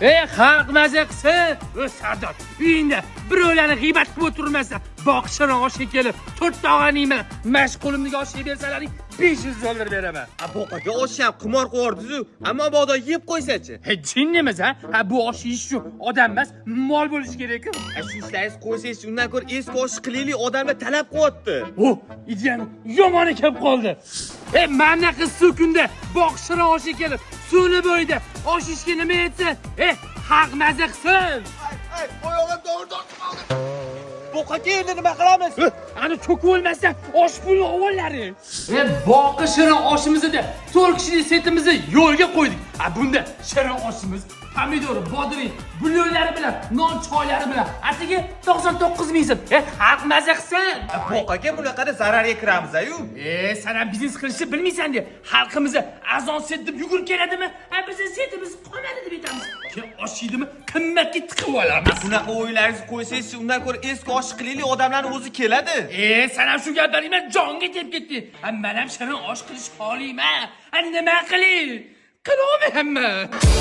Ey, xalq maza qilsin. O'z Sardor, uyingda birovlarni g'iybat qilib o'tirmasdan, boq shirin oshga kelib, to'rtta og'ayning bilan mashg'ulimdagi oshga bersalaring, 500 dollar beraman. A, Boq aka, oshni ham qimor qilyordingiz-u, ammo mabodo yeb qo'ysa-chi? He, jinni emas, ha? Ha, bu osh yeyish uchun odam emas, mol bo'lishi kerak-ku. A, shu ishlaringiz qo'ysangiz, undan ko'ra eski osh qilaylik, odamlar talab qilyapti. O, ideyani yomoni kelib qoldi. E, manaqa suv kunda boq shirin oshga kelib, suvni bo'yida osh yeyishga nima yetsin? E, xalq maza qilsin. Ay, oyog'im to'g'ri tortib qoldi. Boq aka, endi nima qilamiz? Ani cho'kib o'lmasdan osh pulni ovollaring. E, boqi shirin oshimizda 4 kishilik setimizni yo'lga qo'ydik. A, bunda shirin oshimiz, pomidor, bodring, bulyonlari bilan, non choylari bilan atigi 99 ming so'm. E, xalq maza qilsin. Boq aka, bunaqada zararga kiramiz-ku. E, sen ham biznes qilishni bilmaysan de. Xalqimizni arzon set deb yugurib keladimi? Ha, bizni setimiz qolmadi deb aytamiz. Keyin osh yeydimi, qimmatga tiqib olamiz. Bunaqa o'yinlaringizni qo'ysangiz, undan ko'ra eski osh qilaylik, odamlarning o'zi keladi. E, sen ham shu gaplaringdan bilan jonga tepib ketding. Ha, men ham shirin osh qilish xohlayman. Ha, nima qilay? Qilolmayapman.